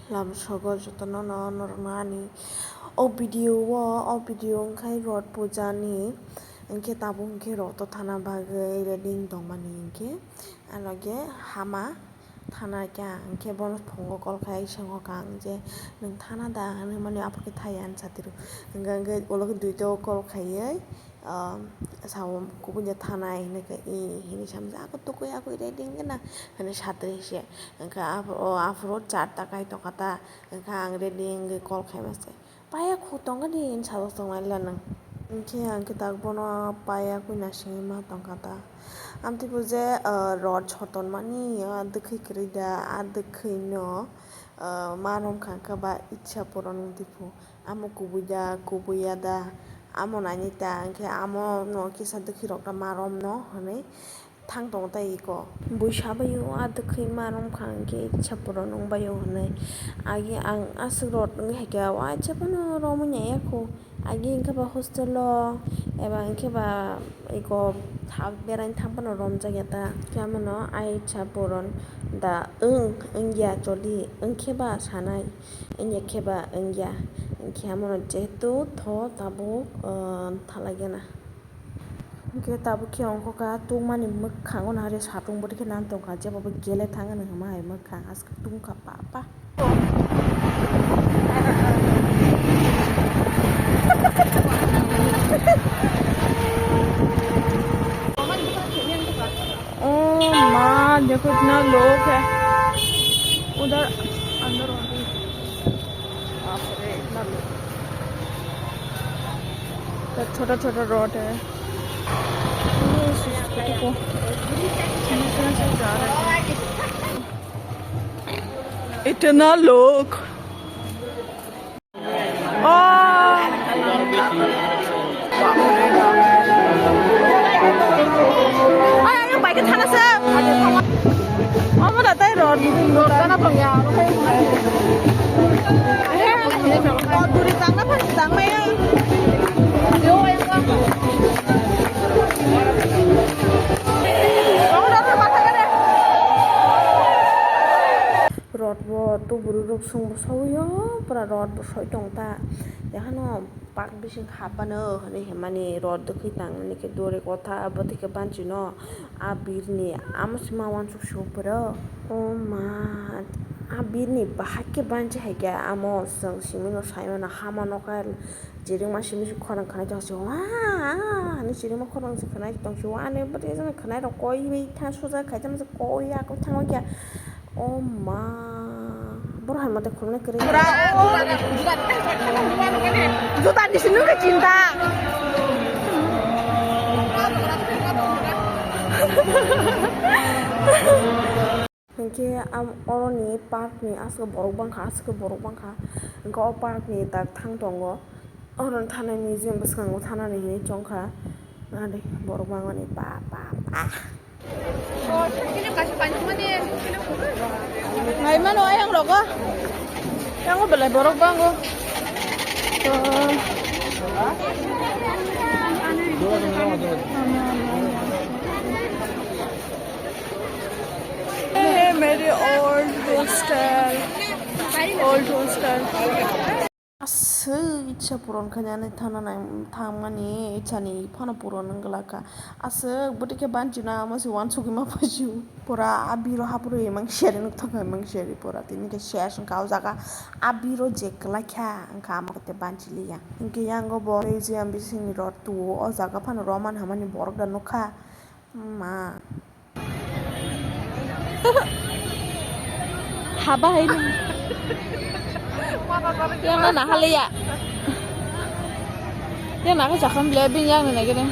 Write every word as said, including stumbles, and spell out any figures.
Lam sogo jotono no norokno ani o video o, o video wngkha Rod puja ni, hwnkhe tabuk hwnkhe rod o thana bagwi ready wng tongmani hwnkhe, ano khe hama thana khe ang hwnkhe bono phungo call khai swngo kha ang je, "Nwng thana da?" hwnwi mani, aphuru khe thaya hinwi satiro, hwnkhe hwnkhe ulo khe duita o call khaiwi, ah, sao kubui de thanai hinui khe, "Ee," hinui samjak, "Ako tukui akui ready wngkhe na?" hinui satwi se. Hwnkhe aphuru, o aphuru charta kai tongkha ta, hwnkhe ang ready wngwi call khaima se, "Paya khu tongkha di," hinui sajak tongnai la nwng. Hwnkhe ang khe tak bono paya kui nasingwi ma tongkha ta. Amtwi bo je, ah, rod sotonmani, ah, dwkhwi kwrwi da, ah, dwkhwi no, ah, ma romkha khe ba icha puron wngtwi phu. Amo kubui da, kubui ya da, amo nainai ta, hwnkhe amo no kisa dwkhwi rok ta ma rom no hinui thang tongo ta iko. Bui sabaio, "A dwkhwi ma rom kha hwnkhe icha puron wng baio," hinui. Agi ang aswk rod wngwi hai khe, "O acha phano romwi nai ya khu." Agi hwnkhe ba hostel o, eba hwnkhe ba iko tha-, beraina thang phano romjak ya ta. Khe amo no, "Ai icha puron da wng, wng ya choli, wng khe ba sanai." Wngya khe ba wngya, hwnkhe amo no jehetu tho tabuk, ah, thalai gana. Hwnkhe tabuk khe ongkha kha tungmani mwkhango nahari satung bwtwi khe nang tongkha, jebo bo gele thang hwnwi hwnma hai mwkhang aswk tungkha papa. ओ माँ, देखो इतना लोग है उधर अंदर। बाप रे, इतना लोग। इधर छोटा छोटा रोड है। ये स्कूटी को जा रहे हैं। इतना लोग। Oh. Ay, ay, bike thana sa. Omo da tai rod, rod kana pangya. Rod duri tangna pang tangmaya. Rod bo tuburu rok sung bo sawi o, pura rod bo soi tong ta. Yakhano pak bising hap ano hinui himani rod dwkhwi tangmani khe dori kotha abo tei khe banchi no a birni amo se ma uansuk si o pura. O ma, a birni bahai khe banchi hai khe amo chwng simi no sai mano hama nokha. Chirima simi khorang khanai tong si, "Waa!" hinui chirima khorang se khanai tong si, "Waa!" hinui bwtwi jani khanai rok koi bai thang suja khai tamo se koi ya koi thang kya. O ma, boro hai mate khulumnai kwrwi. Juta ni sinu ke cinta. Hinkhe am-, oroni park ni aswk borok bangkha, aswk borok bangkha. Hinkhe o park ni tak thang tongo. Oro thanai museum bwskango thanani hinwi chongkha. Nadi borok bangmani ba, ba, ba. Nai mano ayang rogo. Yango belai borok bango. To. Hey, mere old hostel. Old hostel. Aswk icha puron khainani thana nai thangmani ichani phano puron wngla kha. Aswk bwtwi khe banchina amo se uansugwi ma phaisio. Pura a biro hapro emang seri nuk thok emang seri pura tini khe ses wngkha o jaga. A biro je kwlai kha wngkha amo khe banchiliya. Hinkhe yango bo museum bisingni rod tuo o jaga phano roman hamani borok da nukha. Ma. Haba hai nung. Yang na nahale ya. Yang na ka jakam bile bin yang na gini.